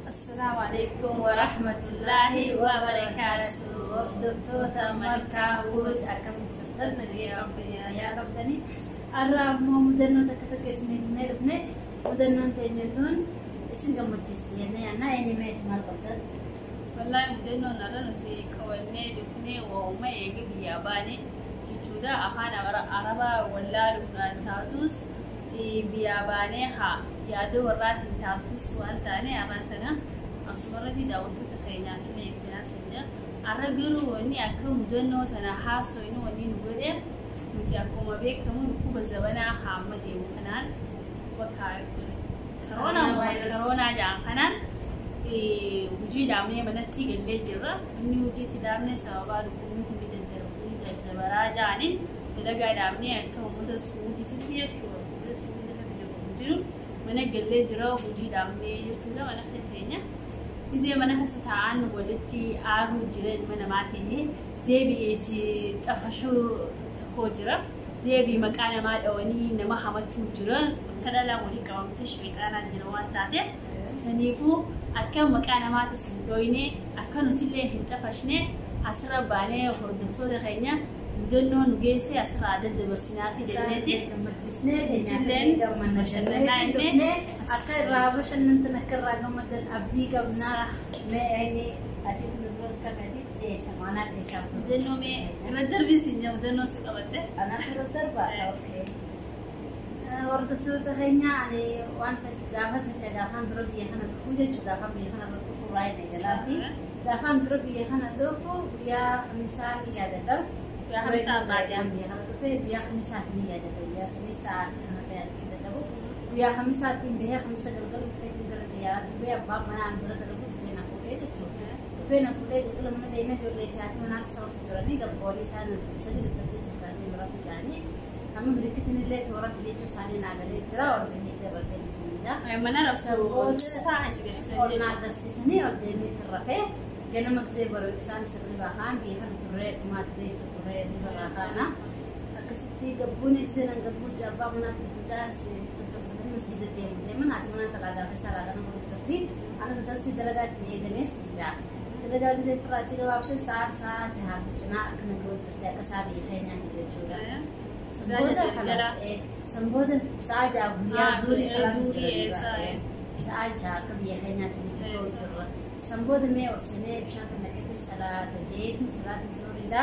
Assalaamu alaikum warahmatullaahi wabarakaatu. Hordoftoota Malkaa Wood, akkam jirtan? Nagaya fayyaa qabdanii? Har'a ammoo mudannoo takka takka isiniif dhufnee dhufne. Mudannoon teenya tun isin gammachiisti jennee yaadna. Eenyu meeti, maal qabdan? Wallaahi, mudannoon har'a nuti qabannee dhufnee waa'uma eega biyyaa baane jechuudha. Afaan Arabaa wallaaluudhaan taatus, biyyaa baanee haa yaada warraatiin taatus, waan taane har'aan tana asumarratti daawwattoota keenyaaf illee ibsinaa jira. Har'a garuu wanni akka mudannoo tana haasoynu wanni nu godhe, nuti akkuma beekamu dhukkuba zabanaa hamma deemu kanaan, bakka koronaa jedhan kanaan, hojii dhaabnee manatti gallee jirra. Inni hojiitti dhaabne sababaa dhukkubni kun ni daddabaraa jedhaniin dalagaa dhaabnee akka uummata Suudiitti jechuudha. Uummata Suudii irra jiru mana gallee jira, hojii dhaabnee jechuudha mana keenya. Gizee mana keessa taa'an walitti aaruu jira, ilma namaa ta'ee deebi'eeti xafashuu tokko jira. Deebii maqaa namaa dhawanii nama hamachuu jira. Bakka dhalaan walii qabamtee sheexaanaa jira waan taateef, saniifuu akka maqaa namaatis hin dhoyne, akka nutillee hin xafashne, asirra baanee hordoftoota keenya mudannoo nu geesse asirraa daddabarsinaa fi jenneeti. Gammachiisnee teenyaaf gammanna jennee dhufnee, akka irraa bashannantan, akka irraa gammaddan abdii qabnaa. Mee eenyu, ati nu dura kamati dhiyeessa, maanaa dhiyeessaa? Mudannoo mee irra darbii siin jaa, mudannoo si qabatte. Anaatu irra darbaa? Okay. Hordoftoota keenya, ani wanta gaafa takka gaafaan dura biyya kana dhufuu jechuudha. Gaafaan biyya kana dhufu raayina jalaati. Gaafaan dura biyya kana dhufu guyyaa Khamisaa ni yaadadha. Guyyaa Khamisaa baadiyyaa. Guyyaan biyya kana dhufe guyyaa Khamisaati ni yaadadha. Guyyaa sanii sa'aatii kana yaadachuu dadhabu. Guyyaa Khamisaatiin bahee, Khamisa galgala dhufeetiin gara xiyyaaraatti bahee, abbaan manaa an bira dalagu dhufee na fuudhee jechuudha. Dhufee na fuudhee galgala mana deemee, ijoollee fi haati manaatti sababa jiranii gabboolii isaan na dubbisanii, "Dadhabdee jirtaa, deemi rafi," jedhanii. Amma milikitiin illee toora jechuun isaanii naa galee jira, ol baheetee rafee isanii jira. Mana rafuu taa'an si garsiisan Ol na jechuudha. agarsiisanii ol deemee rafee, ganama gisee baruu isaan sirriibaa ka'an, biyya kana turree dhumaati beektu, turree irraa kaana. Akkasitti gabbuun gisee nan gabbuu abbaa manaatiif mucaa tottolfatanii masgiida deemu deeman, haati manaa salaataa fi salaatana godhu jirti. Anas akkasitti dalagaatti eeganees jaa. Dalagaa gisee firaachi gabaabsee sa'a 6tu cinaa akkana ga'u jirti, akka sa'a biyya keenyaati jechuudha. Sanbooda kalaas, sanbooda sa'a 6 guyyaa zuurii salaatu jira, sa'a 6 akka biyya keenyaatti jechuudha jirra. Sanbooda mee ol seenee bishaan kan naqeetiin salaata jeetiin, salaata zuuriidha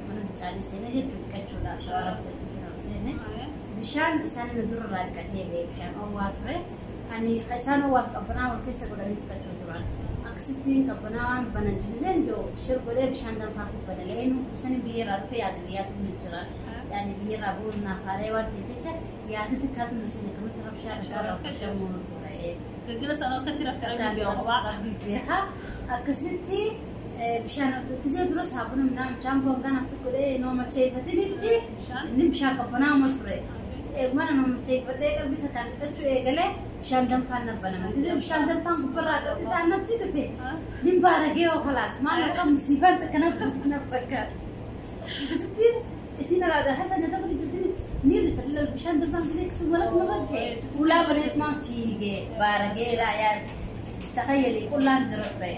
mana fincaanii seenee jechuudha, dhiqachuudhaaf, shawara fudhachuuf ol seenee. Bishaan isaan inni dura irraa dhiqatee ba'e bishaan oowwaa ture. Ani isaan oowwaaf qabbanaa wal keessa godhanii dhiqachuu turan. Akkasittiin qabbanaa waan banan giseen jiru shir godhee bishaan danfaa fi bana. Eenyu kusanii biyya irraa dhufe, yaada biyyaatu ni jira. Yaani biyya irraa bu'uun naaf haaree waan ta'eef jecha, yaada xiqqaatu na seene, akkamitti rabshaa dhagaa rabshamuu ture. Galgala sana akkatti raftee rabbi beeku kophaa. Rabbi beeka. Akkasitti bishaan gisee dura saabuna minaa shaampoon kana fi godhee noo macheeffatinitti inni bishaan qabbanaa ma ture. Mana noo macheeffadhee qalbii takkaan dhiqachuu eegalee, bishaan danfaan na banama. Gisee bishaan danfaan gubbarraa qabxi ta'annatti dhufe. Nin baaragee hoo kalaas maal akka musiibaan takka na na fakkaata. Akkasitti isin alaadaa keessa nyaata kun jirti ni rifadha, bishaan danfaan gisee akkasuma walatti nama jee ulaa baneetumaan fiigee baaragee laa yaa takhayyali qullaan jira ture.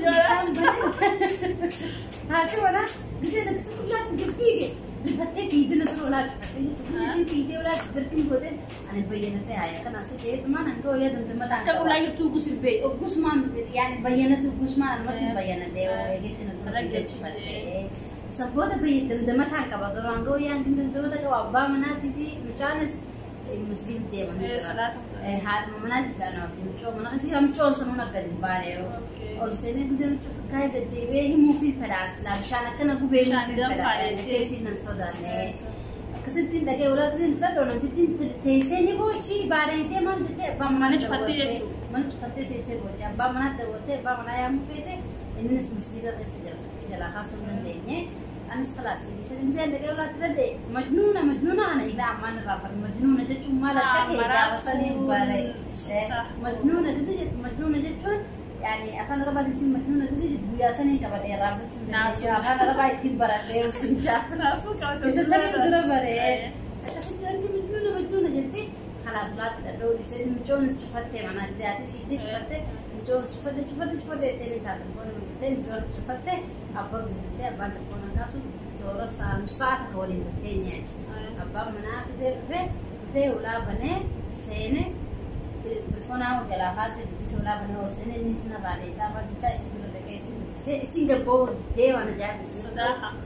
Bishaan banee haati manaa gisee akkasii qullaatti gad fiige, rifattee fiigee na dura ulaa cufattee jechuudha. Gisee isin fiigee ulaa dirqin gootee ani bayyanatee haaya kanaas jeetumaan hanga wayyaa damdamataan. Akka qullaa jirtuu gusin beektu. Ogusmaan yaani bayyanatu gusmaan namatti bayyanatee eegee na dura fiigee cufattee. Sabboota damdamataan qaba garuu hanga wayyaan kun damdamata qaba, abbaa manaatii fi mucaanis masgiida deemanii jira. Haadhuma manaatii fi anaa fi mucoo mana keessa mucoon sanuun akka hin baane yeroo ol seenee gisee mucoo fakkaatee deddeebi'ee himuu fi fedhaan silaa bishaan akkana gubee himuu fi fedhaan keessi nan sodaanne. Akkasitti dhagee ulaa gisee fudhadhoo namtittiin teessee ni boochi bareedee, maal jettee abbaa manaa Mana cufattee jechuudha. Mana cufattee teessee boochi, abbaa manaa daawwattee, abbaa manaa yaamuu feete, innis masgiida keessa jira, saffii jalaa kaasuu hin dandeenye. Anis filaastikii isa gisee dhagee ulaatti danda'e, majnuuna majnuuna kana ilaa ammaan irraa fadhu, majnuuna jechuun maal akka ta'e gaafa sanii bare. Majnuuna gisee jettu, majnuuna jechuun yaani afaan Arabaatiin isin majnuuna gisee jettu guyyaa sanii qabadhee irraanfachuu hin dandeenye. Afaan Arabaa ittiin baradhee sin jaa. Naasuu qabata. Isa saniin dura bare. Akkasitti wanti majnuuna majnuuna jettee Kalaaf laati dhadhoo dhisee mucoon cufattee mana gisee fiidee cufattee mucoon cufatte cufatte cufatte ittiin isaa telefoona bilbiltee mucoon cufatte abbaan bilbiltee abbaan telefoona kaasu toora sa'a takka waliin turtee nyaati. Abbaan manaa gisee dhufee dhufee ulaa banee seene telefoona jalaa kaasee dubbisee ulaa banee ol seene inni sina baadhee isaa afaan isin bira dhaqee isin dubbisee isin gabboo diddee waan ajaa'ibsiisu.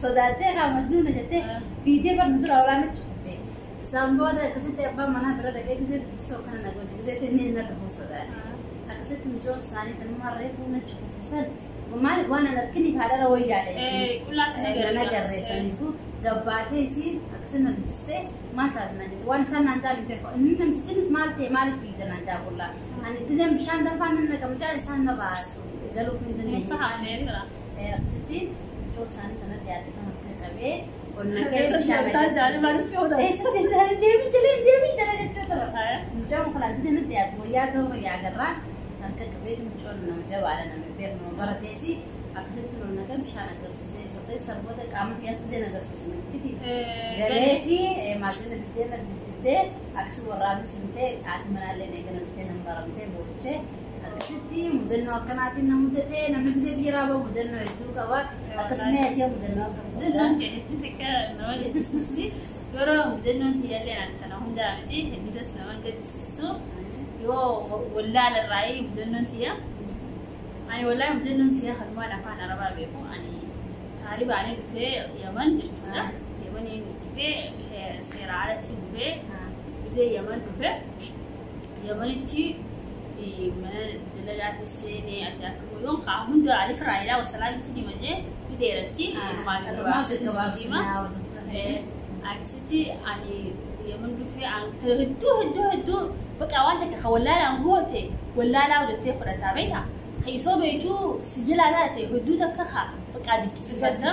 Sodaattee haa majnuuna jettee fiidee barnu dura olaana cufatte. Isaan booda akkasitti abbaan manaa bira dhaqee gisee dubbisoo kana na goote gisee inni na dhufuu sodaate. Akkasitti mucoon isaanii kanuma reefuu na cufatte san maal waan an harkiniif haadha wayyaadha isin. Na agarreessaniifu gabbaatee isiin akkasitti na dubbistee maal taate na jette waan isaan naan jaalu beeku inni namtichinis maal ta'e maaliif fiigda naan jaabulla. Ani giseen bishaan danfaan nan naqamu jaan isaan na baasu galuuf hin dandeenye. Akkasitti mucoon isaanii kana dhiyaate sana harka qabee qonna kee bishaan agarsiise. Deebii jala deebii jala jechuudha. Mucaan kana giseen natti dhiyaatu wayyaa ta'uu wayyaa agarraa harka qabee mucoon nama jabaadha nama beeku nama barateesi akkasitti qonna kee bishaan agarsiisee tokko sarboota qaama keessa giseen agarsiisu miti. Galeetii maatiin biddeen diddee akkasuma warraabni simtee haati manaallee eegala bittee nama baramtee boochee akkasitti mudannoo akkanaatiin na mudatee namni gisee biyya bahu mudannoo hedduu qaba akkasuma ati mudannoo akka Mudannoon kee hedduu xiqqaa nama gaddisiisti. Yeroo mudannoon kiyyaallee ani kana hundaa miti hedduutas nama gaddisiistu. Yoo wallaala irraayii mudannoon tiyya. Ani wallaahi mudannoon tiyya kanumaan afaan Arabaa beeku. Ani taaribaanii dhufee Yaman jechuudha. Yamaniin dhufee seera alatti dhufee gisee Yaman dhufee Yamanitti mana dalagaatti seenee ati akka yoon kaa hunda alif raayilaa wasalaamitti ni majee ni dheeratti akkasitti ani Yaman dhufee hedduu hedduu hedduu baqa waan takka ka wallaalaan goote wallaalaa hojjettee fudhataa beektaa ka isoo beektuu si jalaa taate hedduu takka ka baqa dinqisiifata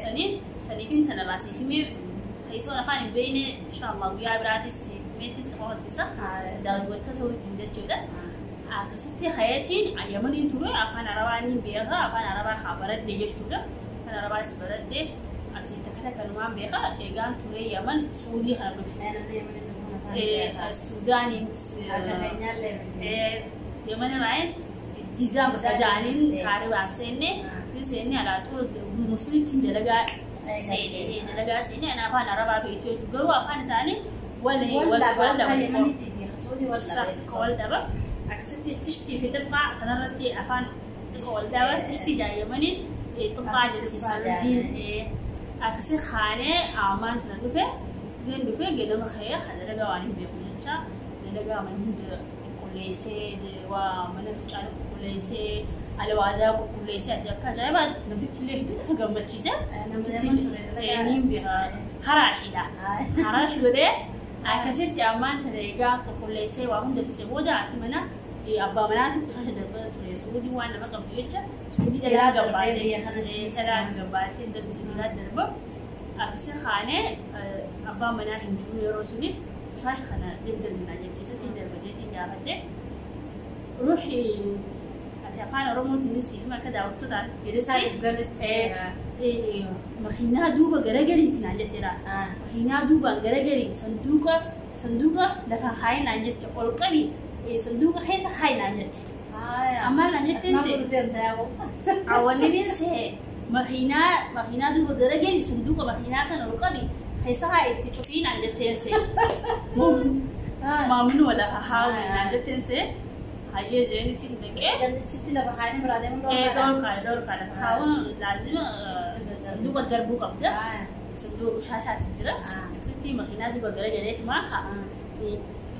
saniin saniifin tana baasiifimee ka isoon afaan hin beekne inshallah guyyaa biraatis siifmeetti si qofachiisa daawwattoota wajjin jechuudha. Akkasitti hayatiin Yamaniin ture afaan Arabaa ni beeka afaan Arabaa haa baradhe jechuudha. Afaan Arabaatis baradhe ati takka takkanumaan beeka eegaan ture Yaman Suudii kana dhufe. Suudaaniin Yaman irraa jizaa bakka ja'aniin kaaribaan seenne seenne alaatuu musliitiin dalagaa seene dalagaa seene ana afaan Arabaa beektu jechuudha garuu afaan isaanii wal wal daba. Akkasitti tishtii fi xibqaa kanarratti afaan xiqqoo wal daba tishtii jaayyamanii xibqaa jetti Suudiin akkasi kaanee amaan sana dhufe giseen dhufe ganama ka'ee kan dalagaa waan hin beeku jecha dalagaa mana hunda qulqulleessee waa mana fincaanii qulqulleessee alwaadaa qulqulleessee ati akka ajaa'ibaa namtichi illee hedduu takka gammachiise niin beeka haraashiidha haraashi godhee akkasitti ammaan sana egaa qulqulleessee waa hunda fixe booda ati mana abbaa manaatiin qushaasha darbaa ture suudii waan nama qabdu jecha suudii dhalaa gabbaatee dhalaa gabbaatee darbitti darba akkasi kaanee abbaan manaa hin jiru yeroo suniif qushaasha kana darbinaa jette isatti darba jeetiin gaafadhe ruuxi ati afaan Oromootiin siif akka daawwattootaaf jedhetti makiinaa duuba garagariiti naan jetteedha. Makiinaa duubaan garagarii sanduuqa sanduuqa lafa kaayi naan jette ol qabi sanduuqa keessa kaayi naan jette. Ammaan naan jetteen se awwaliniin se makiinaa makiinaa duuba garagarii sanduuqa makiinaa sana ol qabi keessa haa itti cufii naan jetteen se. Maamnu lafa haawu naan jetteen se. Hayyee jeenitiin dhaqee. Gandichitti lafa kaayanii biraa deemuun dhorkaadha. Dhorkaadha lafa kaawwan laazima sanduuqa darbuu qabda. Sanduuqa shaashaati jira. Akkasitti makiinaa duuba gara galeetumaa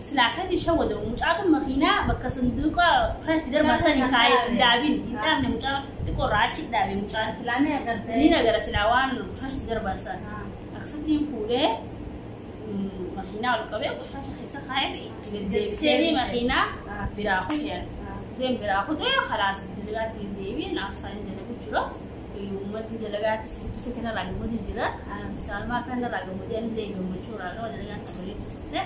silaakatti shawwada mucaatu makiinaa bakka sanduuqa shaashaatti darban san hin kaa'e hin dhaabin hin dhaabne mucaa xiqqoo irraa achi dhaabe mucaan. Silaanii agartee. Ni nagara silaa waan shaashaatti darban san. Akkasitti fuudhee makiinaa ol qabee qoshaasha keessa kaa'ee itti deddeebisee makiinaa biraa kutee zeen biraa kutee khalaas dalagaatti deebi'ee naaf isaanii dalagu jira. Uummatni dalagaatti sibiilota kanarraa gammadu jira. Isaanumaa kanarraa gammadee illee gammachuu irraa qaba dalagaan sagalee turte.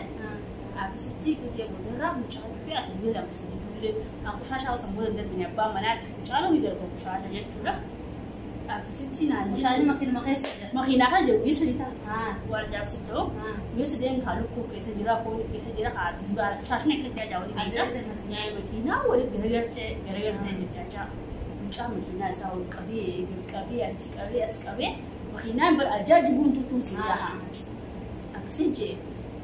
Akkasitti gutee boodarraa mucaa dhufee ati guyyaa lama sadii bullee kan qoshaashaa osoo booda darbine abbaa manaatiif mucaan ni darba qoshaasha jechuudha. Akkasitti naan Bishaan makiinuma keessa jira. Makiinaa kana jiru guyyaa sadii ta'a. Waan ajaa'ibsiisu guyyaa sadeen kaa lukkuu keessa jira, foon keessa jira, haati bishaashni akkatti ajaa'u ni beekna. Makiinaa walitti garagaltee garagaltee jirti ajaa. Mucaa makiinaa isaa ol qabee gad qabee achi qabee as qabee makiinaan bara ajaa jiruun turtuun si gaha. Akkasii jee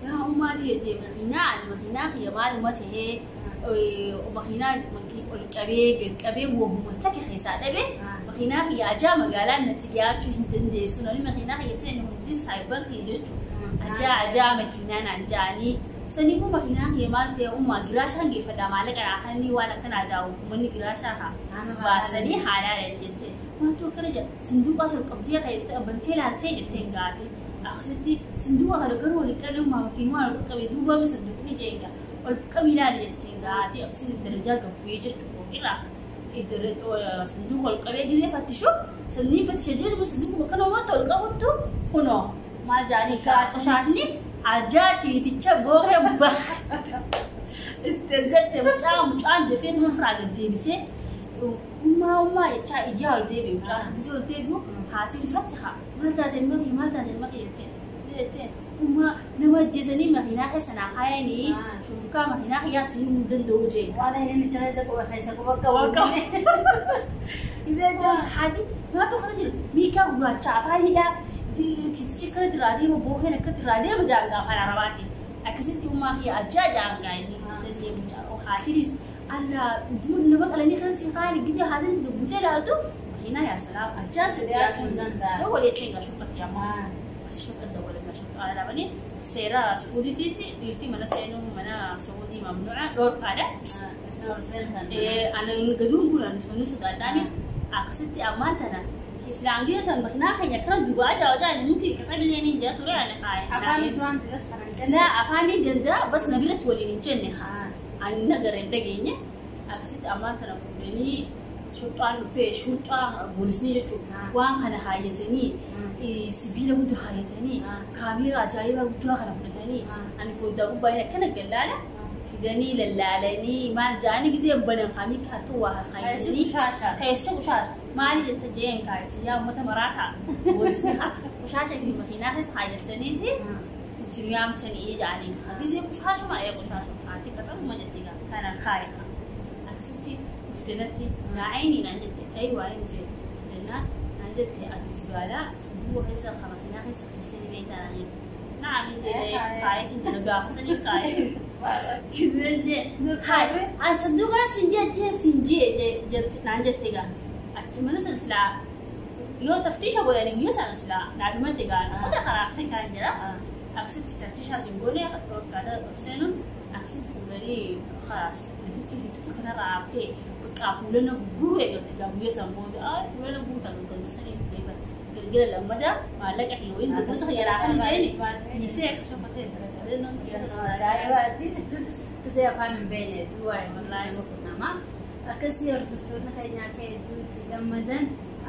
yaa ummaatii jee makiinaa ani makiinaa kiyya maaluma tahee makiinaa ol qabee gad qabee wahuma takka keessaa dhabee makiinaa kiyya ajaa magaalaan natti dhiyaachuu hin dandeessu namni makiinaa kiyya seenu hundi saayibar kiyya jechuudha. Ajaa ajaa makiinaa naan ja'anii saniifuu makiinaa kiyya maal ta'e ummaa giraashaan geeffadhaa maallaqa raakanii waan akkanaa jaa'u uummanni giraashaa haa baasanii haalaa jette wanti akkana jedha sanduuqa ol qabdee keessa bantee laaltee jetteen gaafii akkasitti sanduuqa kana garuu ol qabee ummaa makiinaa ol qabee duuba mi sanduuqni jeenga ol qabii ilaali jetteen gaafii akkasitti darajaa gabbu'ee jechuudha irraa sanduuqa ol qabee gisee fattishu sannii fattisha jedhu sanduuqa kana uummata ol qabuttu kunoo maal jaanii qoshaashni ajaa tiiticha booree baha jette mucaa mucaan dafee tuma firaa gad deebisee ummaa ummaa jechaa iyyaa ol deebi'e mucaan gisee ol deebi'u haati rifatti haa maal taate maqii maal taate maqii jettee jettee ummaa nama ajjeesanii makiinaa keessa naa kaayanii shufkaa makiinaa kiyyaa si himuu danda'u jee. Waan inni keessa quba keessa quba qabu. Gisee jaan haati naatu kana jira miikaa gurraacha afaan hidhaa tiitichi akkana diraa deema bookeen akka diraa deema jaangaa afaan arabaatiin akkasitti ummaa kiyya ajjaa jaangaa inni sanyee mucaa haatinis alla nama qalanii kan si kaani gidee haatiin dubbutee ilaaltu makiinaa yaa salaam ajjaa si Dhiyaachuu hin danda'an. Dawwaleettee egaa shurxatti ammoo shurxa dawwalee shurxaa dhaabanii seera Suudiitiitti dhiirtii mana seenuu mana Suudii mamnuuca dhoorkaadha. Ani gaduun kun ani sunni sodaadhaani akkasitti ammaan tana Islaamdiin san makiinaa keenya akkana dubaa jaawaa nuti qaqqabilee ni jira ture ani kaayee. Afaanis waan ta'eef kanan jenne. Na afaanii danda'a bas na biratti waliin hin jenne ani nagara hin dhageenye akkasitti ammaan tana fuudhanii shurxaan dhufee shurxaa poolisni jechuudha waan kana haayyatanii sibiila guddaa haayyatanii kaameeraa ajaa'ibaa guddaa kana fudhatanii ani foddaa gubbaa akkana gallaala fidanii lallaalanii maal ja'anii gidee banan kaamii harka waa haayyatanii keessa qushaasha maali jette jeen kaayisi yaa uummata maraataa poolisni haa qushaasha fi makiinaa keessa haayyataniiti ittiin yaamtanii ja'anii gizee qushaashuma ee qushaashuma haati qaxaruma jettee kana kaayika akkasitti dhuftenatti yaa'ayni naan jette ayi waan hin jee jennaan naan jette ati zibaalaa sanduuqa keessa ka makiinaa keessa keessanii beektaa naan jette naam hin jedhee kaayetiin jedhe gaafa sanii kaayee gizeen jee haay an sanduuqaan sin jee jee sin jee jette naan jette gaa achi mana sana silaa yoo taftiisha godhanii guyyaa sana silaa naadhumatti gaa namoota karaa Afrikaan jira akkasitti taftiishaa sin goone dhorkaadha seenuun akkasitti fuudhanii khalaas namichi gidduutti kanarraa haftee bakka fuulana gurguruu eegalte gaa guyyaa san booda ay fuulana guutaa galgalma sanii beekan galgala lammadaa maallaqa kiyya waliin dubbisu kiyya kan jeeni dhiisee akkasuma ta'e Ajaa'ibaati. Gisee afaan hin beekne hedduu waa'ee wallaahi nama. Akkasii hordoftoonni keenya akka hedduu itti gammadan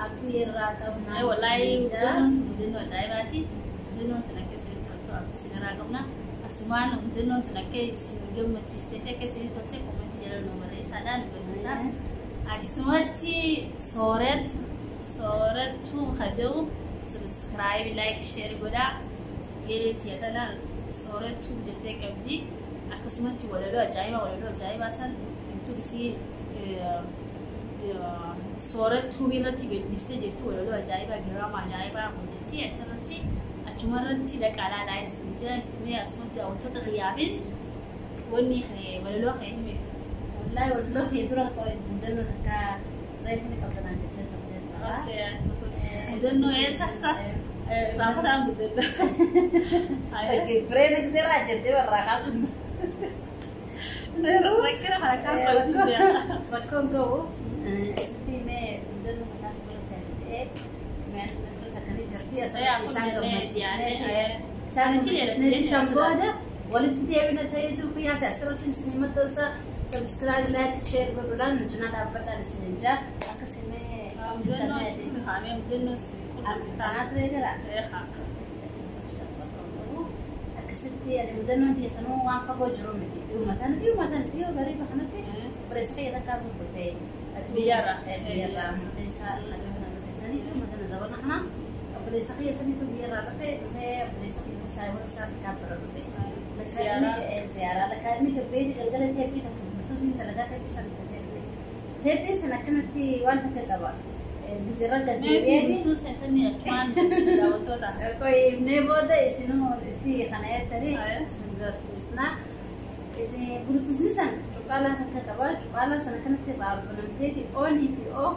abdii irraa qabna. Wallaahi mudannoon tun mudannoo ajaa'ibaati. Mudannoon tun akka isin toltu abdii isin irraa qabna. Asumaan mudannoon tun akka isin gammachiistee fi akka isin tolte koomentii jala nu barreessaadhaan nu barsiisaa. Akkasumatti sooret soorettuu kajabu subscribe like share godhaa. Geeleetti yatanaan soorettuu jettee qabdi. Akkasumatti walaloo ajaa'ibaa walaloo ajaa'ibaa san YouTube isii soorettuu irratti gadhiistee jirti walaloo ajaa'ibaa giraama ajaa'ibaa hojjetti achirratti achumarratti dhaqaa laalaa isin jira mee asumatti daawwattoota kiyyaafis wanni walaloo kee hime. Wallaahi walaloo kee dura mudannoo takka reefu ni qabdanaan jettee turte. Mudannoo eessa sa raafataan guddadha. Fireena gisee raajjattee barraa kaasuun. Rakkina kana kan qabdu. Rakkoon qabu. Sitti mee mudannoo kanaas biratti ta'ee mee asirratti akkanii jirti asirratti isaan gammachiisnee isaan gammachiisnee isaan booda walitti deebina ta'eetu guyyaa ta'e asirratti isin maxxansa subscribe like share godhuudhaan nu cinaa dhaabbadhaan isin jaa akkasumee Mudannoo haamee mudannoo si kanaatu eegala. Akkasitti ani mudannoon teessanuu waan fagoo jiru miti. Dhiyoomatan dhiyoomatan dhiyoo gariiba kanatti obboleessa kiyya takkaatu dhufee. Biyyarraa. Biyyarraa murtee isaa dhagee kana dhufeessanii. jaanii dhuma tana zabana kana obboleessa kiyya sanitu biyyarraa dhufe dhufee obboleessa kiyya saayiboota isaa xiqqaa bira dhufe. Ziyaaraa lakkaa inni gabbeeti galgala teephii takka bultuusin dalagaa teephii san bitatee dhufe. Teephiin san akkanatti waan takka qaba. Gizirra gaddeebi'eeti. Qoyibnee booda isinuu itti kana jettanii isin garsiisna. Bulutusni san cuqqaalaa takka qaba. Cuqqaalaa sana kanatti irraa banamteeti oonii fi oof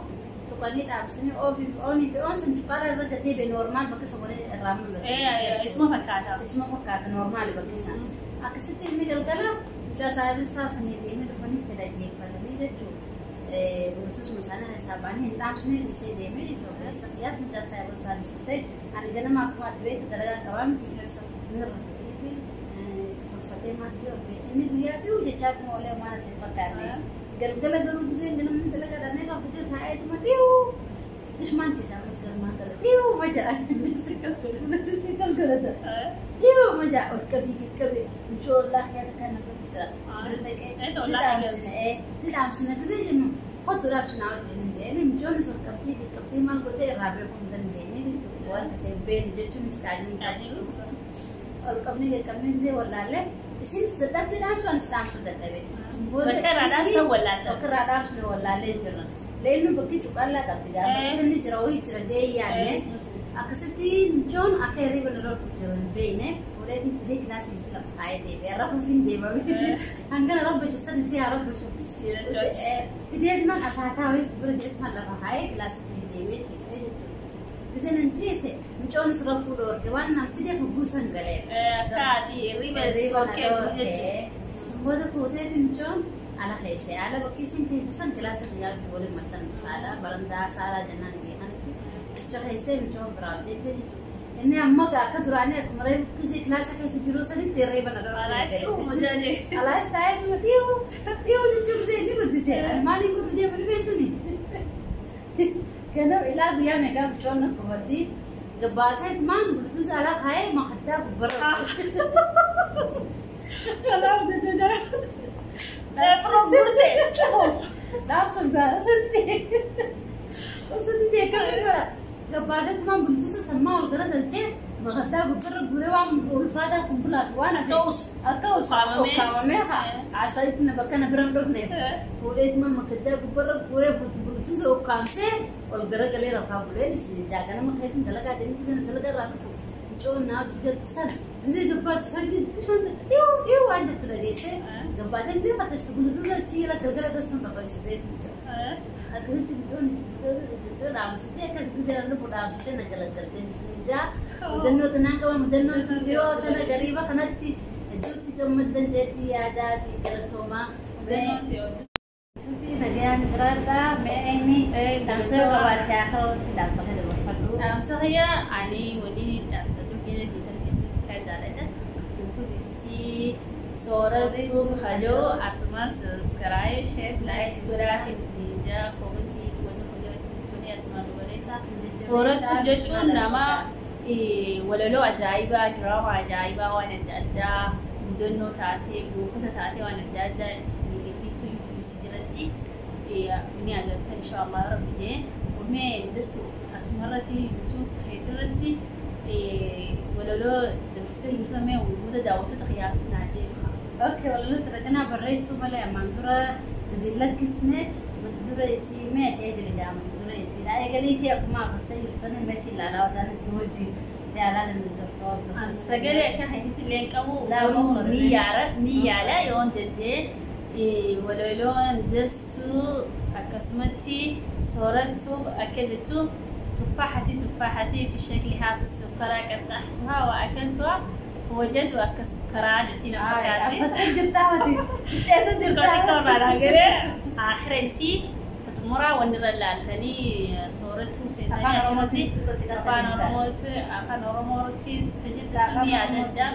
tuqanii dhaabsanii oofii fi oonii fi oon san cuqqaalaa irra gaddeebi'e normaal bakka isa waliin irraa mul'atu. Isuma fakkaata. Isuma fakkaata normaali bakki isaan. Akkasitti inni galgala mucaa saayibii sanii fi inni dhufanii itti dhaggeeffatanii jechuudha. Bulutusuma isaanii keessaa ba'anii hin dhaamsine dhiisee deemee jechuudha. Isa qiyyaas mucaa saayibii isaanii suutee ani ganama akkuma ati beektu dalagaa qabaa miti. Inni rafeeti tolfatee maatii ol ba'e. Inni guyyaa fi jechaa akkuma olee waan itti hin fakkaanne. Galgala garuu giseen ganamni dalagaa dhaan irraa hojii taa'eetuma dhiyuu. Dushmaan ciisaa ammas galmaan gala dhiyuu maja'a. Nuti si akkas godhata. Dhiyuu maja'a ol qabii qaqqabe mucoo ollaa kiyyaata kan namatti jira. Bira dhaqee ni dhaamsina gisee jennu kottu dhaamsina wajjin hin deeni mucoonis ol qabdii qaqqabdee maal gootee irraa beekuu hin dandeenye jechuudha. Waan takka hin beeknu jechuunis qaanii qabu. Ol qabnee qaqqabnee gisee wallaallee isinis dadhabdee dhaamsu anis dhaamsuu dadhabe. Bakka irraa dhaamsan wallaaltan. Bakka irraa dhaamsine wallaallee jirra. Leennu bakki cuqqaallaa qabdi gaafa isinni jira wayii jira jee yaadne akkasitti mucoon akka hirriba na dhorku jiru hin beekne fuudheetiin fidee kilaasii isii lafa taa'ee deebi'e rafuuf hin deemame. Hangana rabba sadi si haa rabba fideet man asaataa wayis bira jireet man lafa taa'ee kilaasii deebi'ee ciisee jechuudha. Giseen hin ciise mucoonis rafuu dhorke waan naan fideef buusan galee. Akka ati hirriba dhorkee jiru jechuudha. Booda fuuteeti mucoon ala keesse ala bakki isin keessa san kilaasa xiyyaa waliin maxxanti saadha barandaa saalaa jennaan beekantti mucoo keessee mucoon biraa deemtee jechuudha. Inni amma akka duraanii akkuma reefu gisee kilaasa keessa jiru sanitti hirriba na dhorkee. Alaas taa'eetuma dhiyoo dhiyoo jechuun gisee inni guddise ani maaliin kun fidee mana beektuni. Kanaaf ilaa guyyaa meeqaa mucoon na qubatti gabaaseet maan bultuus alaa kaa'ee makaddaa gubbarra. Kanaaf jajjajaa. Gurte. Dhaabsuuf gaara sutti. Sutti akkamii bara. Gabbaasetti maan bultisa sammaa ol gara galchee makaddaa gubbarra guuree waan ulfaataa kumbulaaf waan hafe. Akka us ukkaamamee haasaitti na bakka na bira hin dhufneef. Fuudheetuma makaddaa gubbarra guuree bultisa ukkaamsee ol gara galee rafaa buleen isin jaaganama keetiin dalagaa deemee bishaan dalagaa irraa dhufu. Mucoon naa hojii galtu sana gisee gabbaatu saayitiin bishaan dhiyoo dhiyoo waan jettu dhageessee gabbaatee gisee fattashtu bultuusa achi jala galgala gassan babbaisiteetu jira. Akkasitti mucoon dhaamsitee akkas gisee lubu dhaamsitee na galagalteen isin jaa mudannoo tanaan qaba mudannoo dhiyoo tana gariiba kanatti hedduutti gammaddan jeetii yaadaati galatoomaa. Akkasii nagayaan biraadhaa mee inni dhaamsa qabaatee akhiratti dhaamsa kana dabarfadhu. Dhaamsa kiyya ani waliin dhaamsa dhugeera fi jaaladha. YouTube isii sooratu hajoo asumas subscribe, share, like godhaa fi isin jaa koomentii wanni hojii isin tuni asuma dubareessa. Sooratu jechuun nama walaloo ajaa'ibaa, diraamaa ajaa'ibaa waan adda addaa mudannoo taatee buufata taatee waan adda addaa isin gadhiistu YouTube isii jalatti ni agartan inshallah rabbi jee. Mee dastu asumarratti YouTube keetirratti walaloo dabarsitee jirta mee uummata daawwattoota kiyyaafis naa jeeqa. Okay, walaloo tana barreessuu malee ammaan dura gadi lakkisne mata dura isii mee ta'ee dalagaa mata dura isiidha. Eegalii fi akkuma akkasii jirtan mee si ilaalaa wasaanis nu wajjin si ilaalan dortoo. Sagalee akka keetitti illee hin qabu garuu ni yaala yoon danda'e walaloon dastuu akkasumatti soorattuu akka jettu تفاحتي تفاحتي في شكلها في السكرة قطعتها وأكلتها فوجدت أك سكرة جتنا بس jirtaa mati jirtaa. آخرسي تتمرة ونرلالتني صورته سيدنا afaan Oromootti afaan Oromootti tajaajilu sun yaadadha.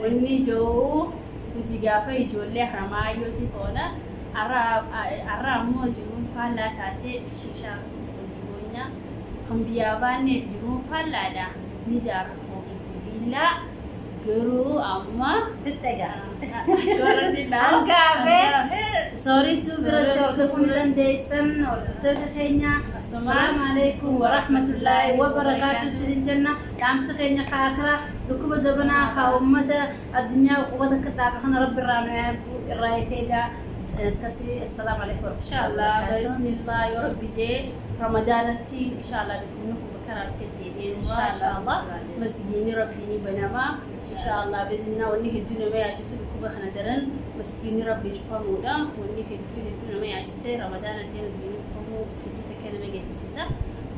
Wanni jiru nuti gaafa ijoollee haramaayyootiif oola. Har'a ammoo jiruun faallaa taatee shishaaf hojii kan biyyaa baanneef jiruun faallaadha. Ni jaarra foonii fi biillaa Garuu amma Fitta egaa. Hanga Soorituu biratti hordofuu ni dandeessan hordoftoota keenya. Assalaamu alaikum wa rahmatullaahi wa barakaatu isinin jenna. Dhaamsa keenya kaakira dhukkuba zabanaa haa uummata addunyaa qubata akka dhaabe kana rabbi irraa nu eegu irraa eegaa. Akkasii assalaamu alaikum wa Inshallah bismillah yoo rabbi jee ramadaanatti inshallah dhukkubni kun bakka irraa dhufee deebi'ee inshallah masgiinni rabbii ni banama inshallah biiznillah. Wanni hedduu nama yaachisu dhukkuba kana daran masgiinni rabbii cufamuudha. Wanni hedduu hedduu nama yaachise ramadaanatti masgiinni cufamuu hedduu takka nama gaddisiisa.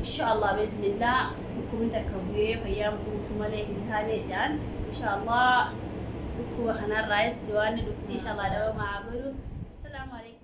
Inshallah biiznillah dhukkubni takka bu'ee fayyaan guutuu malee hin taane jedhan. Inshallah dhukkuba kanarraayis diwaanni dhufti inshallah dhabama haa godhu. Assalaamu alaikum.